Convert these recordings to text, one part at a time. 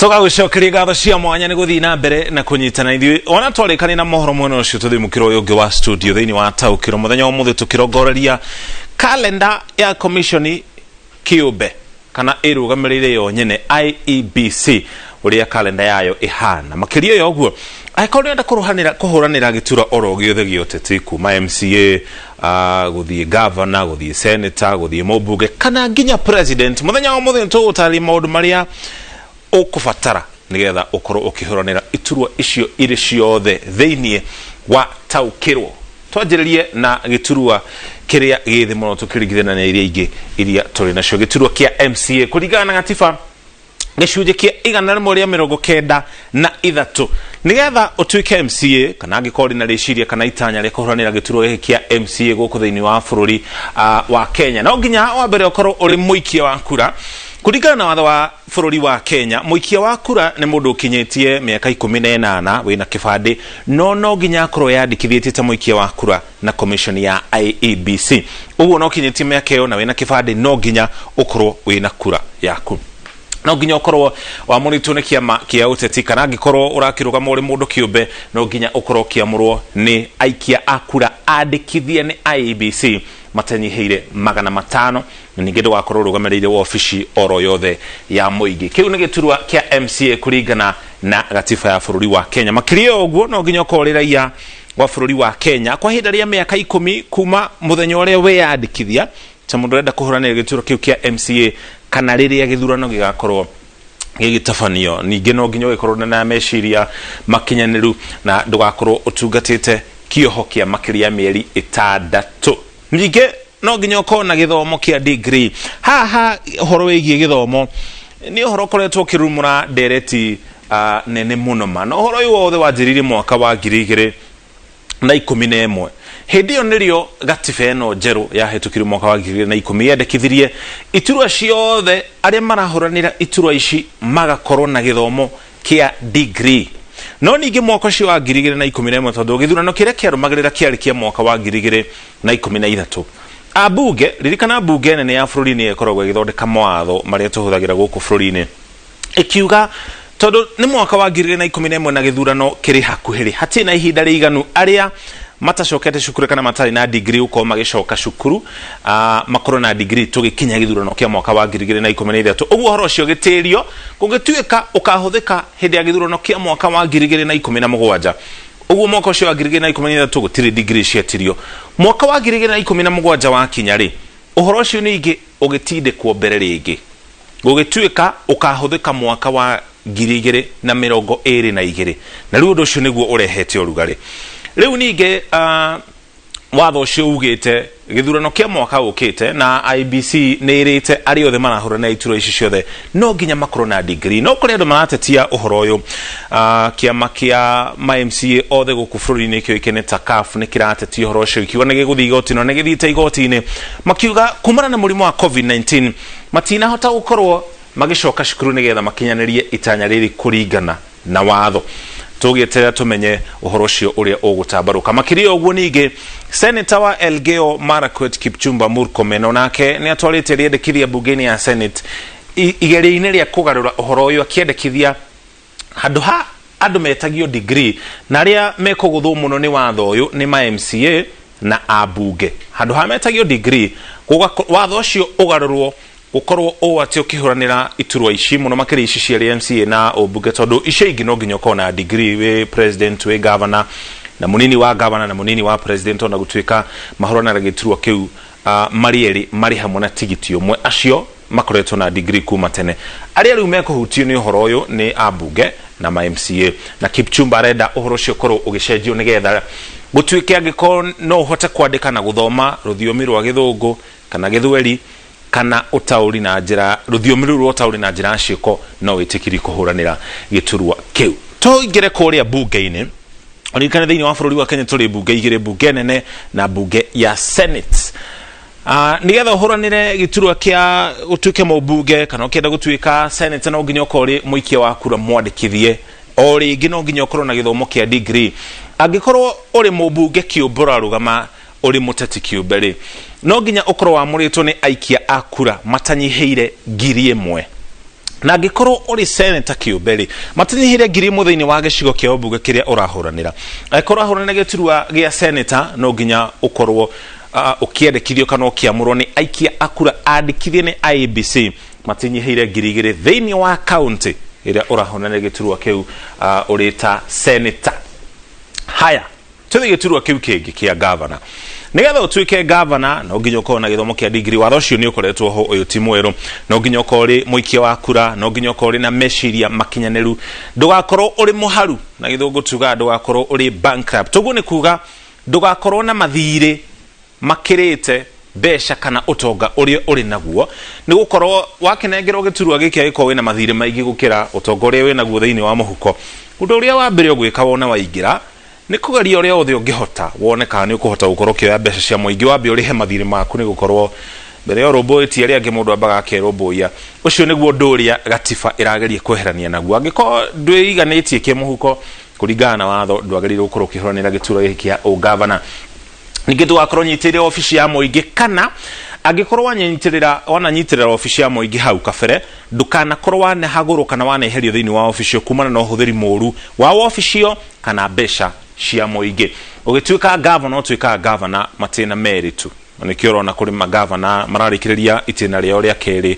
Tũgagũcokeria ngatho cia mwanya nĩ gũthiĩ na mbere na kũnyitana ithuĩ ona twarĩkania na mohoro mwena ũcio. Tũthiĩ mũkĩro ũyũ ũngĩ wa studio thĩinĩ wa Taũkĩrwo mũthenya wa ũmũthĩ, tũkĩrongoreria kalenda ya commission kĩũmbe kana ĩrũgamĩrĩire yo nyene IEBC, ũrĩa kalenda yayo ĩhana. Makĩria ya ũguo, angĩkorwo ũrenda kũrũhanĩra kũhũranĩra gĩtura oro gĩothe gĩa ũteti, kuma MCA, gũthiĩ gavana, gũthiĩ senator, gũthiĩ mũmbunge kana nginya president, mũthenya wa mũthenya tũgũtarĩria maũndũ marĩa ũkũbatara nĩgetha ũkorwo ũkĩhũranĩra iturwa icio irĩ ciothe thĩinĩ wa Taũkĩrwo. Twanjĩrĩrie na gĩturwa kĩrĩa gĩ thĩ mũno tũkĩringithania na iria ingĩ iria tũrĩ nacio, gĩturwa kĩa MCA. Kũringana na gatiba gĩcunjĩ kĩa 193, nĩgetha ũtuĩke MCA kana angĩkorwo ũrĩ na rĩciria kana itanya rĩa kũhũranĩra gĩturwa gĩkĩ kĩa MCA gũkũ thĩinĩ wa bũrũri wa Kenya, no nginya wa mbere ũkorwo ũrĩ mũikia wa kura. Kũringana na watho wa bũrũri wa Kenya, mũikia wa kura nĩ mũndũ ũkinyĩtie mĩaka 18, wĩna kĩbandĩ, no nginya akorwo yandĩkithĩtie ta mũikia wa kura na commission ya IEBC. Ũguo no ũkinyĩtie mĩaka ĩyo na wĩna kĩbandĩ, no nginya ũkorwo wĩna kura yaku. No nginya ũkorwo wamũrĩtwo nĩ kĩama kĩa ũteti, kana angĩkorwo ũrakĩrũgama ũrĩ mũndũ kĩũmbe, no nginya ũkorwo ũkĩamũrwo nĩ aikia a kura andĩkithie nĩ IEBC matanyihĩire 500, na ningĩ ndũgakorwo ũrũgamĩrĩire wabici oro yothe ya mũingĩ. Kĩu nĩ gĩturwa kĩa MCA kũringana na gatiba ya bũrũri wa Kenya. Makĩria ya ũguo, no nginya ũkorwo ũrĩ raia wa bũrũri wa Kenya kwa ihinda rĩa mĩaka 10 kuma mũthenya ũrĩa weyandĩkithia ta mũndũ ũrenda kũhũranĩra gĩturwa kĩu kĩa MCA kana rĩrĩa gĩthurano gĩgakorwo gĩgĩtabanio. Ningĩ no nginya ũgĩkorwo na meciria makinyanĩru na ndũgakorwo ũtungatĩte kĩoho kĩa makĩria ya mĩeri 6. Ningĩ no nginya ũkorwo na gĩthomo kĩa degree. Haha ũhoro wĩgiĩ gĩthomo nĩ ũhoro ũkoretwo ũkĩrumũra ndereti nene mũno ma, na ũhoro ũyũ wothe wanjĩrĩirie mwaka wa 2011. Hĩndĩ ĩyo nĩrĩo gatiba ĩno njerũ yahĩtũkirio mwaka wa 2010, yendekithirie iturwa ciothe arĩa marahũranĩra iturwa ici magakorwo na gĩthomo kĩa degree. No ningĩ mwaka ũcio wa 2011, tondũ gĩthurano kĩrĩa kĩarũmagĩrĩra kĩarĩ kĩa mwaka wa 2013, ambunge, ririkana mbunge nene ya bũrũri nĩyo ĩkoragwo ĩgĩthondeka mawatho marĩa tũhũthagĩra gũkũ bũrũri-inĩ, ĩkiuga tondũ nĩ mwaka wa 2011 na gĩthurano kĩrĩ hakuhĩ rĩ, hatirĩ na ihinda rĩiganu arĩa matacokete cukuru kana matarĩ na degree gũkorwo magĩcoka cukuru makorwo na degree tũgĩkinya gĩthurano kĩa mwaka wa 2013. Ũguo ũhoro ũcio gĩtĩrio gũgĩtuĩka ũkahũthĩka hĩndĩ ya gĩthurano kĩa mwaka wa 2017. Ũguo mwaka ũcio wa 2013 gũtirĩ degree cietirio. Mwaka wa 2017 wakinya rĩ, ũhoro ũcio ningĩ ũgĩtindĩkwo mbere rĩngĩ, gũgĩtuĩka ũkahũthĩka mwaka wa 2022, na rĩu ũndũ ũcio nĩguo ũrehete ũrugarĩ rĩu. Ningĩ watho ũcio ugĩte gĩthurano kĩa mwaka ũkĩte, na IEBC nĩ ĩrĩte arĩa othe marahũrana iturwa ici ciothe no nginya makorwo na degree. No kũrĩ andũ maratetia ũhoro ũyũ. Kĩama kĩa ma MCA othe gũkũ bũrũri-inĩ kĩoĩkaine ta CAF nĩ kĩratetia ũhoro ũcio, gĩkiuga nĩ gĩgũthiĩ igoti-inĩ, na nĩ gĩthiĩte igoti-inĩ, makiuga kumana na mũrimũ wa COVID-19 matinahota gũkorwo magĩcoka cukuru nĩgetha makinyanĩrie itanya rĩrĩ kũringana na watho. Tũgĩeterera tũmenye ũhoro ũcio ũrĩa ũgũtambarũka. Makĩria ũguo, ningĩ senator wa Elgeyo Marakwet Kipchumba Murkomen onake nĩ atwarĩte rĩendekithia mbunge-inĩ ya Senate igeria-inĩ rĩa kũgarũra ũhoro ũyũ, akĩendekithia handũ ha andũ metagio degree, na arĩa mekũgũthwo mũno nĩ watho ũyũ nĩ ma MCA na ambunge, handũ ha metagio degree, watho ũcio ũgarũrwo gũkorwo ũũ atĩ ũkĩhũranĩra iturwa ici, mũno makĩria ici cierĩ, MCA na ũmbunge, tondũ icio ingĩ no nginya ũkorwo na degree, wĩ president, wĩ governor na mũnini wa governor na mũnini wa president, ona gũtuĩka mahũranĩra gĩturwa kĩu marĩ erĩ marĩ hamwe na tigiti ũmwe, acio makoretwo na degree kuma tene. Arĩa rĩu mekũhutio nĩ ũhoro ũyũ nĩ ambunge na ma MCA, na Kipchumba arenda ũhoro ũcio ũkorwo ũgĩcenjio nĩgetha gũtuĩke angĩkorwo no ũhote kwandĩka na gũthoma rũthiomi rwa Gĩthũngũ kana Gĩthweri kana ũtaũri na njĩra rũthiomi rũu rwa ũtaũri na njĩra ya ciĩko, no wĩtĩkĩri kũhũranĩra gĩturwa kĩu. Tũingĩre kũrĩa mbunge-inĩ. Ũririkane thĩinĩ wa bũrũri wa Kenya tũrĩ mbunge igĩrĩ, mbunge nene na mbunge ya Senate. Nĩgetha ũhũranĩre gĩturwa kĩa ũtuĩke mũmbunge kana ũkĩenda gũtuĩka senator, no nginya ũkorwo ũrĩ mũikia wa kura mwandĩkithie. O rĩngĩ no nginya ũkorwo na gĩthomo kĩa degree. Angĩkorwo ũrĩ mũmbunge kĩũmbe ũrarũgama ũrĩ mũteti kĩũmbe rĩ, no nginya ũkorwo wamũrĩtwo nĩ aikia a kura matanyihĩire 1000. Na angĩkorwo ũrĩ seneta kĩũmbe rĩ, matinyihĩre 1000 thĩinĩ wa gĩcigo kĩa ũmbunge kĩrĩa ũrahũranĩra. Angĩkorwo ũrahũranĩra gĩturwa gĩa seneta, no nginya ũkorwo ũkĩandĩkithio kana ũkĩamũrwo nĩ aikia a kura andĩkithie nĩ IEBC matinyihĩire 2000 thĩinĩ wa kaunti ĩrĩa ũrahũranĩra gĩturwa kĩu ũrĩ ta seneta. Haya, tũthiĩ gĩturwa kĩu kĩngĩ kĩa gavana. Nĩgetha ũtuĩke gavana no nginya ũkorwo na gĩthomo kĩa degree. Watho ũcio nĩ ũkoretwo ho, ũyũ ti mwerũ. No nginya ũkorwo ũrĩ mũikia wa kura, no nginya ũkorwo ũrĩ na meciria makinyanĩru, ndũgakorwo ũrĩ mũharu, na gĩthũngũ tugaga ndũgakorwo ũrĩ bankrupt. Ũguo nĩ kuga ndũgakorwo na mathirĩ makĩrĩte mbeca kana ũtonga ũrĩa ũrĩ naguo, nĩ gũkorwo wakĩnengerwo gĩturwa gĩkĩ angĩkorwo wĩna mathirĩ maingĩ gũkĩra ũtonga ũrĩa wĩ naguo thĩinĩ wa mũhuko, ũndũ ũrĩa wa mbere ũgwĩka wona waingĩra nĩ kũgeria ũrĩa wothe ũngĩhota wone kana nĩ ũkũhota gũkorwo ũkĩoya mbeca cia mũingĩ wambe ũrĩhe mathirĩ maku, nĩ gũkorwo mbere ya ũrũmbũĩtie arĩa angĩ mũndũ ambaga akerũmbũiya. Ũcio nĩguo ũndũ ũrĩa gatiba ĩrageria kweherania naguo. Angĩkorwo ndwĩiganĩtie kĩmũhuko kũringana na watho, ndwagĩrĩirwo gũkorwo ũkĩhũranĩra gĩturwa gĩkĩ kĩa ũgavana. Ningĩ ndũgakorwo ũnyitĩrĩire wabici ya mũingĩ, kana angĩkorwo wanyitĩrĩra wananyitĩrĩra wabici ya mũingĩ hau kabere, ndũkanakorwo wanahagũrwo kana waneherio thĩinĩ wa wabici ĩyo kumana na ũhũthĩri mũru wa wabici ĩyo kana mbeca cia mũingĩ. Ũgĩtuĩka gavana, ũtuĩkaga gavana matĩna merĩ tu, na nĩkĩo ũrona kũrĩ magavana mararĩkĩrĩria itĩna rĩao rĩa kerĩ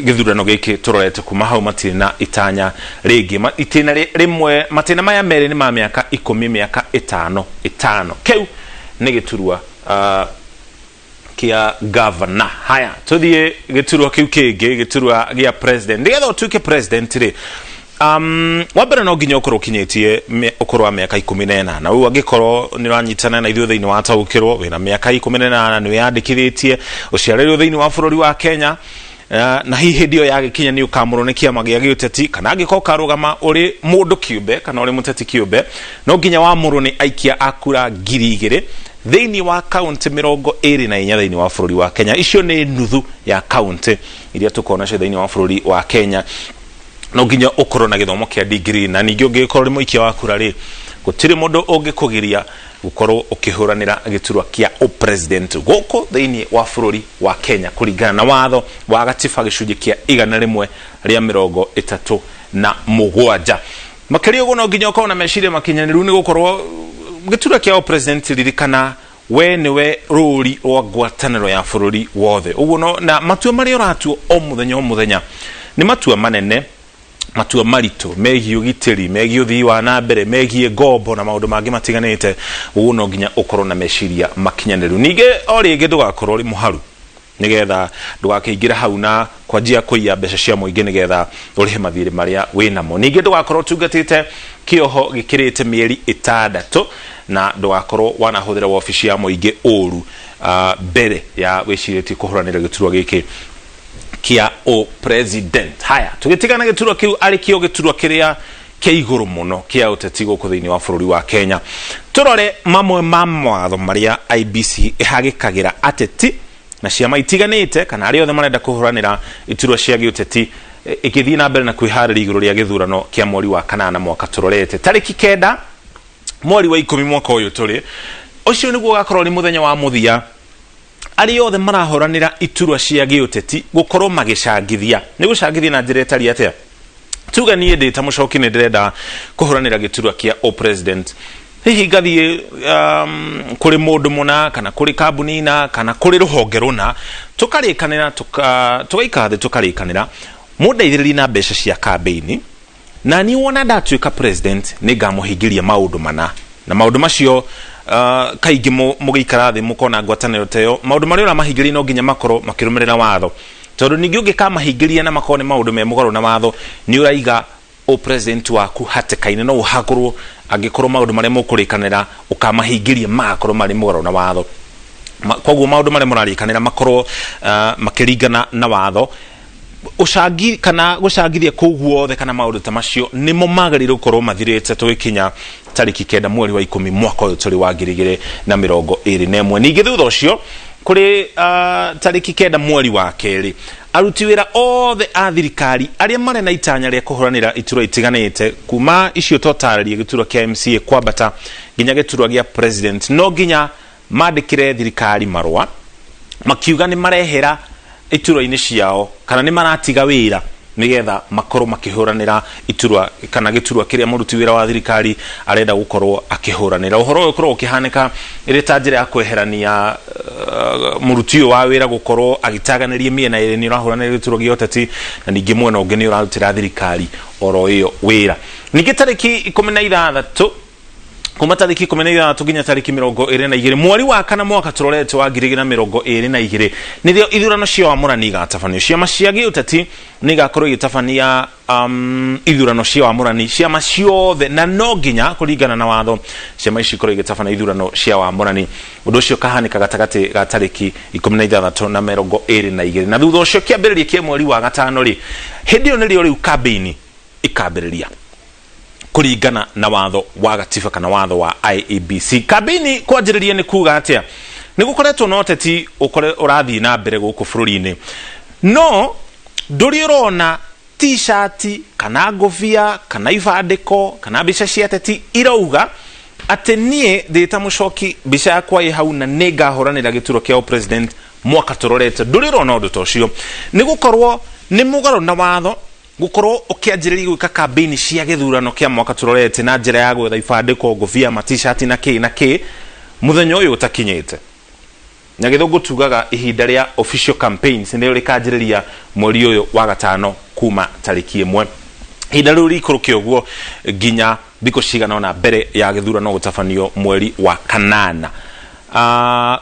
gĩthurano gĩkĩ tũrorete kuma hau matirĩ na itanya rĩngĩ. Itĩna rĩmwe, matĩna maya merĩ nĩ ma mĩaka 10, mĩaka 5 5. Kĩu nĩ gĩturwa kĩa gavana. Haya, tũthiĩ gĩturwa kĩu kĩngĩ, gĩturwa gĩa president. Nĩgetha ũtuĩke president rĩ, wa mbere no nginya ũkorwo ũkinyĩtie ũkũrũ wa mĩaka 18. Rĩu angĩkorwo nĩ ũranyitana na ithuĩ thĩinĩ wa taũkĩrwo, wĩna mĩaka 18, nĩ wĩyandĩkithĩtie, ũciarĩirwo thĩinĩ wa bũrũri wa Kenya, na hihi hĩndĩ ĩyo yagĩkinya nĩ ũkamũrwo nĩ kĩama gĩa gĩũteti, kana angĩkorwo ũkarũgama ũrĩ mũndũ kĩũmbe kana ũrĩ mũteti kĩũmbe, no nginya wamũrwo nĩ aikia a kura 2000 thĩinĩ wa kaunti 24 thĩinĩ wa bũrũri wa Kenya. Icio nĩ nuthu ya kaunti iria tũkoragwo nacio thĩinĩ wa bũrũri wa Kenya. No nginya ũkorwo na gĩthomo kĩa degree, na ningĩ ũngĩgĩkorwo ũrĩ mũikia wa kura rĩ, gũtirĩ mũndũ ũngĩkũgiria gũkorwo ũkĩhũranĩra gĩturwa kĩa ũpresident gũkũ thĩinĩ wa bũrũri wa Kenya kũringana na watho wa gatiba gĩcunjĩ kĩa 137. Makĩria ũguo, no nginya ũkorwo na meciria makinyanĩru, nĩ gũkorwo gĩturwa kĩa ũpresident, ririkana we nĩwe rũri rwa ngwatanĩro ya bũrũri wothe. Ũguo no na matua marĩa ũratua o mũthenya o mũthenya nĩ matua manene, matua maritũ megiĩ ũgitĩri, megiĩ ũthii wa na mbere, megiĩ ngombo na maũndũ mangĩ matiganĩte. Ũguo no nginya ũkorwo na meciria makinyanĩru. Ningĩ o rĩngĩ ndũgakorwo ũrĩ mũharu, nĩgetha ndũgakĩingĩre hau na kwanjia kũiya mbeca cia mũingĩ nĩgetha ũrĩhe mathirĩ marĩa wĩnamo. Ningĩ ndũgakorwo ũtungatĩte kĩoho gĩkĩrĩte mĩeri 6, na ndũgakorwo wanahũthĩra wabici ya mũingĩ ũru mbere ya wĩcirĩtie kũhũranĩra gĩturwa gĩkĩ kĩa ũpresident. Haya, tũgĩtigana gĩturwa kĩu arĩ kĩo gĩturwa kĩrĩa kĩa igũrũ mũno kĩa ũteti gũkũ thĩinĩ wa bũrũri wa Kenya, tũrore mamwe ma mawatho marĩa IBC ĩhagĩkagĩra ateti na ciama itiganĩte kana arĩa othe marenda kũhũranĩra iturwa cia gĩũteti ĩgĩthiĩ na mbere na kwĩharĩria igũrũ rĩa gĩthurano kĩa mweri wa kanana mwaka tũrorete. Tarĩki 9 mweri wa 10 mwaka ũyũ tũrĩ, ũcio nĩguo ũgakorwo nĩ mũthenya wa mũthia arĩa othe marahũranĩra iturwa cia gĩũteti gũkorwo magĩcangithia. Nĩ gũcangithia na njĩra ĩtariĩ atĩa? Tuge niĩ ndĩ ta mũcoki nĩ ndĩrenda kũhũranĩra gĩturwa kĩa ũpresident, hihi ngathiĩ kũrĩ mũndũ mũna kana kũrĩ kambuni na kana kũrĩ rũhonge rũna, tũkarĩkanĩra, tũgaikara thĩ tũkarĩkanĩra, mũndeithĩrĩrie na mbeca cia kambĩini, na niĩ wona ndatuĩka president nĩ ngamũhingĩria maũndũ mana. Na maũndũ macio kaingĩ mũgĩikara thĩ mũkona ngwatanĩro ta ĩyo, maũndũ marĩa ũramahingĩria no nginya makorwo makĩrũmĩrĩra watho, tondũ ningĩ ũngĩkamahingĩria na makorwo nĩ maũndũ me mũgarũ na watho, nĩ ũraiga ũpresident waku hatĩka-inĩ. No ũhagũrwo angĩkorwo maũndũ marĩa mũkũrĩkanĩra ũkamahingĩria magakorwo marĩ mũgarũ na watho. Koguo maũndũ marĩa mũrarĩkanĩra makorwo makĩringana na watho. Ũcangi kana gũcangithia kũu guothe kana maũndũ ta macio nĩmo magĩrĩirwo gũkorwo mathirĩte tũgĩkinya tarĩki 9 mweri wa 10 mwaka ũyũ tũrĩ wa 2021. Ningĩ thutha ũcio kũrĩ tarĩki 9 mweri wa kerĩ, aruti wĩra othe a thirikari arĩa marĩ na itanya rĩa kũhũranĩra iturwa itiganĩte, kuma icio twatarĩria, gĩturwa kĩa MCA kwambata nginya gĩturwa gĩa president, no nginya mandĩkĩre thirikari marũa makiuga nĩ marehera iturwa-inĩ ciao kana nĩ maratiga wĩra nĩgetha makorwo makĩhũranĩra iturwa kana gĩturwa kĩrĩa mũruti wĩra wa thirikari arenda gũkorwo akĩhũranĩra. Ũhoro ũyũ ũkoragwo ũkĩhanĩka ĩrĩ ta njĩra ya kweherania mũruti ũyũ wa wĩra gũkorwo agĩtaganĩria mĩena ĩrĩ, nĩ ũrahũranĩra gĩturwa gĩa ũteti na ningĩ mwena ũngĩ nĩ ũrarutĩra thirikari oro ĩyo wĩra. Ningĩ tarĩki 16, kuma tarĩki 16 nginya tarĩki 22 mweri wa kana mwaka tũrorete wa 2022, nĩrĩo ithurano cia wamũrani igatabanio. Ciama cia gĩũteti nĩ igakorwo igĩtabania ithurano cia wamũrani, ciama ciothe, na no nginya kũringana na watho ciama ici ikorwo igĩtabana ithurano cia wamũrani. Ũndũ ũcio ũkahanĩka gatagatĩ ga tarĩki 16 na 22, na thutha ũcio kĩambĩrĩria kĩa mweri wa gatano rĩ, hĩndĩ ĩyo nĩrĩo rĩu kambĩini ikambĩrĩria kũringana na watho wa gatiba kana watho wa IEBC. Kambĩini kwanjĩrĩria nĩ kuga atĩa? Nĩ gũkoretwo na ũteti ũrathiĩ na mbere gũkũ bũrũri-inĩ, no ndũrĩ ũrona t-shirt kana ngũbia kana ibandĩko kana mbica cia ateti irauga atĩ niĩ ndĩ ta Mũcoki, mbica yakwa ĩ hau na nĩ ngahũranĩra gĩturwa kĩa president mwaka tũrorete. Ndũrĩ ũrona ũndũ ta ũcio, nĩ gũkorwo nĩ mũgarũ na watho gũkorwo ũkĩanjĩrĩria gwĩka kambĩini cia gĩthurano kĩa mwaka tũrorete na njĩra ya gwetha ibandĩko, ngũbia, matishati na kĩ na kĩ mũthenya ũyũ ũtakinyĩte. Na gĩthũngũ tugaga ihinda rĩa official campaigns nĩrĩo rĩkanjĩrĩria mweri ũyũ wa gatano kuma tarĩki 1. Ihinda rĩu rĩikũrũke ũguo nginya thikũ cigana ũna mbere ya gĩthurano gũtabanio mweri wa kanana.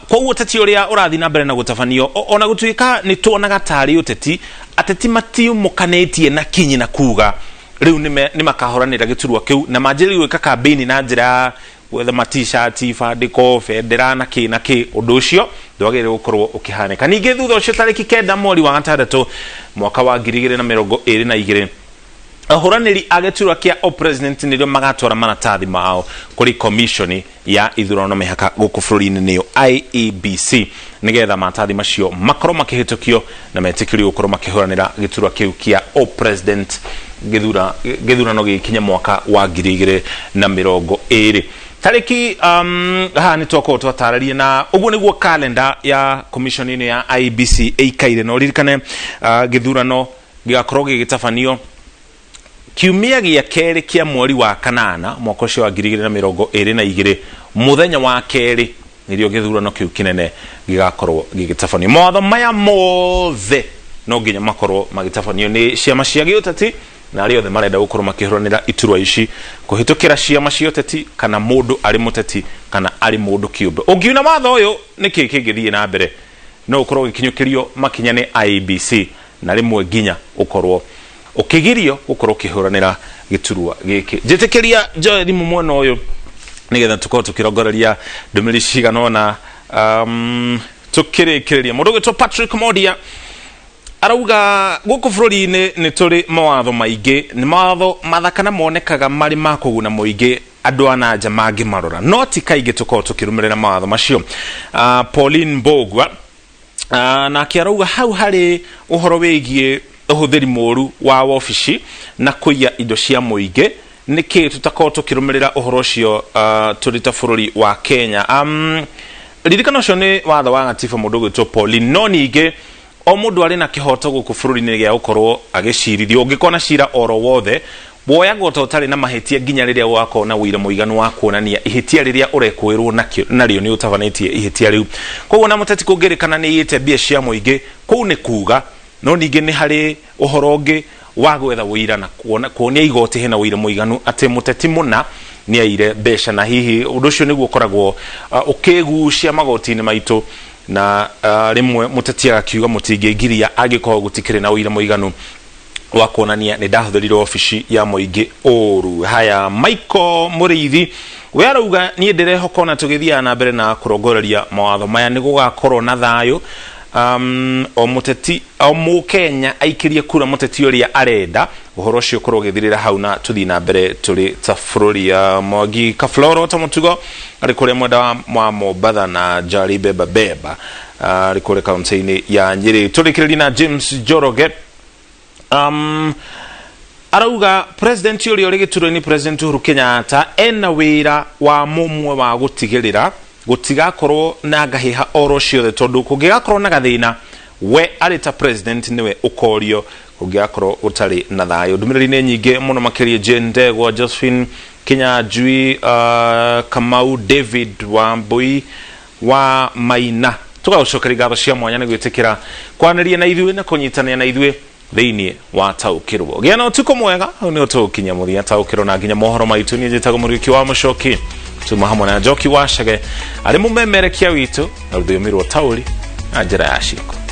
Koguo ũteti ũrĩa ũrathiĩ na mbere na gũtabanio, ona gũtuĩka nĩ tuonaga tarĩ ũteti, ateti matiumũkanĩtie na kinyi na kuga rĩu nĩ makahũranĩra gĩturwa kĩu na manjĩrĩrie gwĩka kambĩini na njĩra ya gwetha matishati, ibandĩko, bendera na kĩ na kĩ. Ũndũ ũcio ndwagĩrĩire gũkorwo ũkĩhanĩka. Ningĩ thutha ũcio tarĩki 9 mweri wa gatandatũ mwaka wa 2022, ahũranĩri a gĩturwa kĩa o president nĩrĩo magatwara maratathi mao kũrĩ commission ya ithurano na mĩhaka gũkũ bũrũri-inĩ, nĩyo IEBC, nĩgetha maratathi macio makorwo makĩhĩtũkio na metĩkĩrio gũkorwo makĩhũranĩra gĩturwa kĩu kĩa o president gĩthurano gĩgĩkinya mwaka wa 2020. Tarĩki haha nĩ twakorwo twatarĩria, na ũguo nĩguo kalenda ya commission ĩno ya IEBC ĩikaire. Na ũririkane gĩthurano gĩgakorwo gĩgĩtabanio kiumia gĩa kerĩ kĩa mweri wa kanana mwaka ũcio wa 2022. Mũthenya wa kerĩ nĩrĩo gĩthurano kĩu kĩnene gĩgakorwo gĩgĩtabanio. Mawatho maya mothe no nginya makorwo magĩtabanio nĩ ciama cia gĩũteti na arĩa othe marenda gũkorwo makĩhũranĩra iturwa ici kũhĩtũkĩra ciama cia ũteti, kana mũndũ arĩ mũteti kana arĩ mũndũ kĩũmbe. Ũngiuna watho ũyũ, nĩkĩ kĩngĩthiĩ na mbere? No ũkorwo ũgĩkinyũkĩrio makinya nĩ IEBC na rĩmwe nginya ũkorwo ũkĩgirio gũkorwo ũkĩhũranĩra gĩturwa gĩkĩ. Njĩtĩkĩria njoe thimũ mwena ũyũ nĩgetha tũkorwo tũkĩrongoreria ndũmĩrĩri cigana ũna tũkĩrĩkĩrĩria. Mũndũ ũgwĩtwo Patrick Modia arauga gũkũ bũrũri-inĩ nĩ tũrĩ mawatho maingĩ, nĩ mawatho mathaka na monekaga marĩ ma kũguna mũingĩ andũ a na nja mangĩmarora, no ti kaingĩ tũkorwo tũkĩrũmĩrĩra mawatho macio. Pauline Mbogua nake arauga hau harĩ ũhoro wĩgiĩ ũhũthĩri mũru wa wabici na kũiya indo cia mũingĩ, nĩkĩ tũtakorwo tũkĩrũmĩrĩra ũhoro ũcio tũrĩ ta bũrũri wa Kenya? Ririkana ũcio nĩ watho wa gatiba, mũndũ ũgwĩtwo Pauline. No ningĩ o mũndũ arĩ na kĩhoto gũkũ bũrũri-inĩ gĩa gũkorwo agĩcirithio. Ũngĩkorwo na cira oro wothe, woyagwo ta ũtarĩ na mahĩtia nginya rĩrĩa ũgakorwo na ũira mũiganu wa kuonania ihĩtia rĩrĩa ũrekũĩrwo nakĩo narĩo nĩ ũtabanĩtie ihĩtia rĩu. Koguo na mũteti kũngĩrĩkana nĩ aiyĩte mbia cia mũingĩ, kũu nĩ kuga. No ningĩ nĩ harĩ ũhoro ũngĩ wa gwetha ũira na kuonia igoti hena ũira mũiganu atĩ mũteti mũna nĩ aiyire mbeca, na hihi ũndũ ũcio nĩguo ũkoragwo ũkĩgucia magoti-inĩ maitũ, na rĩmwe mũteti agakiuga mũtingĩngiria angĩkorwo gũtikĩrĩ na ũira mũiganu wa kuonania nĩ ndahũthĩrire obici ya mũingĩ ũru. Haya, Michael Mũrĩithi we arauga niĩ ndĩrehoka ona tũgĩthiaga na mbere na kũrongoreria mawatho maya nĩ gũgakorwo na thayũ, o mũteti o mũkenya aikĩrie kura mũteti ũrĩa arenda, ũhoro ũcio ũkorwo ũgĩthirĩra hau na tũthiĩ na mbere tũrĩ ta bũrũri. Mwangi Kafloro ta mũtugo arĩ kũrĩa mwenda wa Mombatha, na Jari Beba Beba arĩ kũrĩa kaunti-inĩ ya Nyĩrĩ. Tũrĩkĩrĩrie na James Njoroge, arauga president ũrĩa ũrĩ gĩturwa-inĩ, President Uhuru Kenyatta, ena wĩra wa mũmwe wa gũtigĩrĩra gũtigakorwo na ngahĩha oro ciothe, tondũ kũngĩgakorwo na gathĩna We arĩ ta president nĩwe ũkorio kũngĩgakorwo gũtarĩ na thayũ. Ndũmĩrĩri nĩ nyingĩ mũno makĩria Jane Ndegwa, Josephine Kinyanjui, Kamau David Wambui wa Maina. Tũgagũcokeria ngatho cia mwanya nĩ gwĩtĩkĩra kwaranĩria na ithuĩ na kũnyitanĩra na ithuĩ thĩinĩ wa taũkĩrwo. Gĩa na ũtukũ mwega, hau nĩho tũgũkinya mũthia taũkĩrwo na nginya mohoro maitũ. Niĩ njĩtagwo Mũriũki wa Mũcoki, tuma hamwe na Njoki wa Chege arĩ mũmemerekia witũ na rũthiomi rwa taũri na njĩra ya ciĩko.